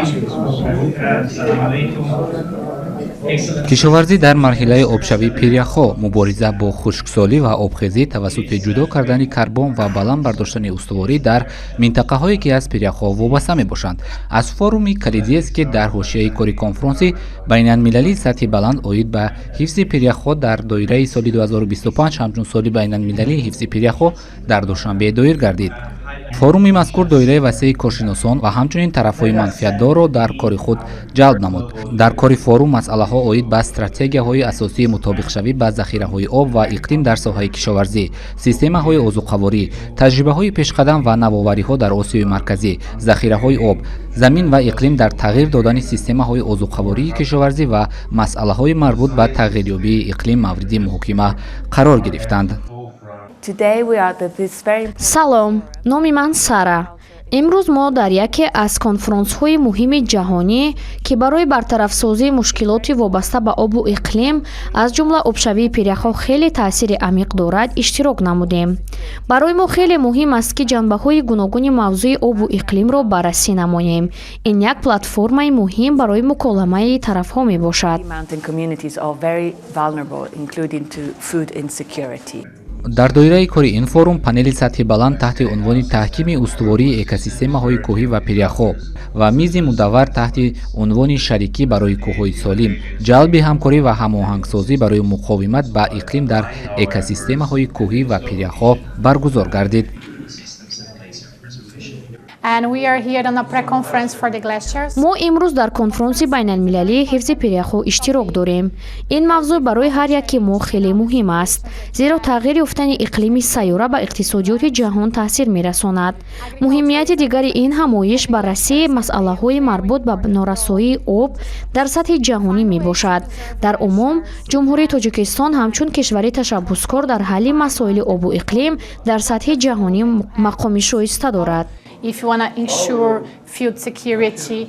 Assalamu alaikum. Кишоварзӣ дар марҳилаи обшавии пиряхҳо, мубориза бо хушксолӣ ва обхезӣ тавассути ҷудо кардани карбон ва баланд бардоштани устуворӣ дар минтақаҳое, ки аз пиряхҳо вобаста мебошанд, аз форуми калидиест, ки дар ҳошияи кори конфронси байналмилалии сатҳи баланд оид ба ҳифзи пиряхҳо дар доираи соли 2025 ҳамчун соли байналмилалии ҳифзи пиряхҳо дар Душанбе доир гардид. Форуми мазкур доираи васеи коршиносон ва ҳамчунин тарафҳои манфиатдорро дар кори худ ҷалб намуд. Дар кори форум масъалаҳо оид ба стратегияҳои асосии мутобиқшавӣ ба захираҳои об ва иқлим дар соҳаи кишоварзӣ, системаҳои озуқаворӣ, таҷрибаҳои пешқадам ва навовариҳо дар Осиёи Марказӣ, захираҳои об, замин ва иқлим дар тағйир додани системаҳои озуқавории кишоварзӣ ва масъалаҳои марбут ба тағйирёбии иқлим мавриди муҳокима қарор гирифтанд. Салом, номи ман Сара. Имрӯз мо дар яке аз конфронсҳои муҳими ҷаҳонӣ, ки барои бартарафсозии мушкилоти вобаста ба обу иқлим, аз ҷумла обшавии пиряхҳо, хеле таъсири амиқ дорад, иштирок намудем. Барои мо хеле муҳим аст, ки ҷанбаҳои гуногуни мавзӯи обу иқлимро баррасӣ намоем. Ин як платформаи муҳим барои муколамаи тарафҳо мебошад. Mountain communities are very vulnerable, including to food insecurity. Дар доираи кори ин форум панели сатҳи баланд таҳти унвони «Таҳкими устувории экосистемаҳои кӯҳӣ ва пиряхҳо» ва мизи мудаввар таҳти унвони «Шарикӣ барои кӯҳҳои солим: ҷалби ҳамкорӣ ва ҳамоҳангсозӣ барои муқовимат ба иқлим дар экосистемаҳои кӯҳӣ ва пиряхҳо» баргузор гардид. And we are here on a pre-conference for the glaciers. Мо имрӯз дар конфронси байналмилалии ҳифзи пиряхҳо иштирок дорем. Ин мавзӯъ барои ҳар яки мо хеле муҳим аст, зеро тағйир ёфтани иқлими сайёра ба иқтисодиёти ҷаҳон таъсир мерасонад. Муҳимияти дигари ин ҳамоиш баррасии масъалаҳои марбут ба норасоии об дар сатҳи ҷаҳонӣ мебошад. Дар умум, Ҷумҳурии Тоҷикистон ҳамчун кишвари ташаббускор дар ҳалли масоили обу иқлим дар сатҳи ҷаҳонӣ мақоми шоиста дорад. If you want to ensure food security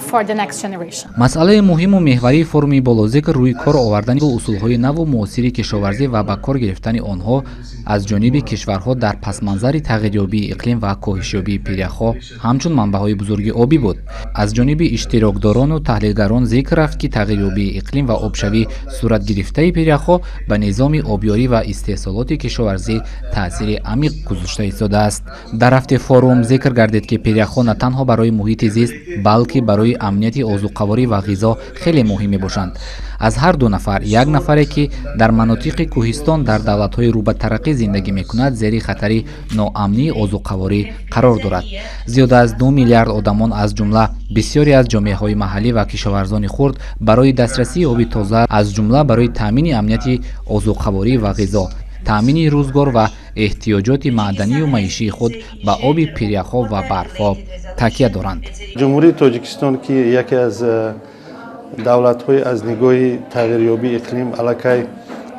for the next generation. Масъалаи муҳиму меҳварии форуми болозикр рӯи кор овардани усулҳои наву муосири кишоварзӣ ва ба кор гирифтани онҳо аз ҷониби кишварҳо дар пасманзари тағйирёбии иқлим ва коҳишёбии пиряхҳо ҳамчун манбаъҳои бузурги обӣ буд. Аз ҷониби иштирокдорону таҳлилгарон зикр рафт, ки тағйирёбии иқлим ва обшавӣ суратгирифтаи пиряхҳо ба низоми обёрӣ ва истеҳсолоти кишоварзӣ таъсири амиқ гузошта истодааст. Дар рафти форум зикр гардид, ки пиряхҳо на танҳо барои муҳити зист, балки барои амнияти озуқаворӣ ва ғизо хеле муҳим мебошанд. Аз ҳар ду нафар як нафаре, ки дар манотиқи кӯҳистон дар давлатҳои рӯ ба тараққӣ зиндагӣ мекунад, зери хатари ноамнии озуқаворӣ қарор дорад. Зиёда аз 2 миллиард одамон, аз ҷумла бисёре аз ҷомеаҳои маҳаллӣ ва кишоварзони хурд, барои дастрасии оби тоза, аз ҷумла барои таъмини амнияти озуқаворӣ ва ғизо, таъмини рӯзгор ва эҳтиёҷоти маъданию маишии худ ба оби пиряхҳо ва барфҳо такя доранд. Ҷумҳурии Тоҷикистон, ки яке аз давлатҳои аз нигоҳи тағйирёбии иқлим аллакай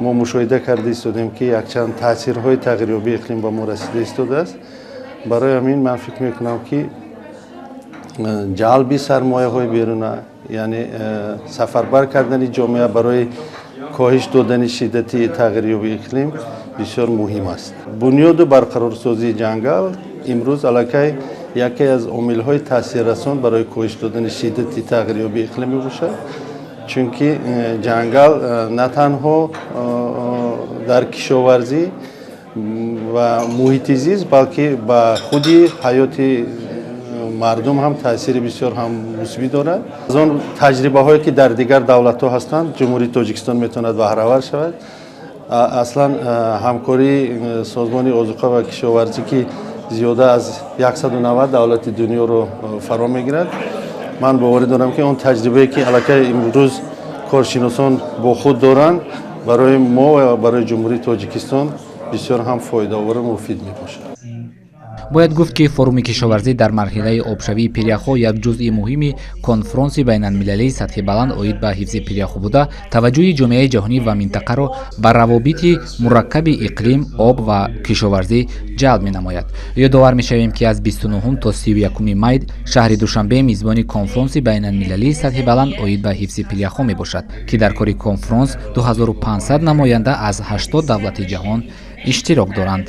мо мушоҳида карда истодем, ки якчанд таъсирҳои тағйирёбии иқлим ба мо расида истодааст, барои ҳамин ман фикр мекунам, ки ҷалби сармояҳои беруна, яъне сафарбар кардани ҷомеа барои коҳиш додани шиддати тағйирёбии иқлим бисёр муҳим аст. Бунёду барқарорсозии ҷангал имрӯз аллакай яке аз омилҳои таъсиррасон барои коҳиш додани шиддати тағйирёбии иқлим мебошад, чунки ҷангал на танҳо дар кишоварзӣ ва муҳити зист, балки ба худи ҳаёти мардум ҳам таъсири бисёр ҳам мусбӣ дорад. Аз он таҷрибаҳое, ки дар дигар давлатҳо ҳастанд, Ҷумҳурии Тоҷикистон метавонад баҳравар шавад. Аслан ҳамкории Созмони озуқа ва кишоварзӣ, ки зиёда аз 190 давлати дунёро фаро мегирад, ман боварӣ дорам, ки он таҷрибае, ки аллакай имрӯз коршиносон бо худ доранд, барои мо ва барои Ҷумҳурии Тоҷикистон бисёр ҳам фоидаовару муфид мебошад. Бояд гуфт, ки форуми кишоварзӣ дар марҳилаи обшавии пиряхҳо як ҷузъи муҳими конфронси байналмилалии сатҳи баланд оид ба ҳифзи пиряхҳо буда, таваҷҷӯҳи ҷомеаи ҷаҳонӣ ва минтақаро ба равобити мураккаби иқлим, об ва кишоварзӣ ҷалб менамояд. Ёдовар мешавем, ки аз 29 то 31 май шаҳри Душанбе мизбони конфронси байналмилалии сатҳи баланд оид ба ҳифзи пиряхҳо мебошад, ки дар кори конфронс 2500 намоянда аз 80 давлати ҷаҳон иштирок доранд.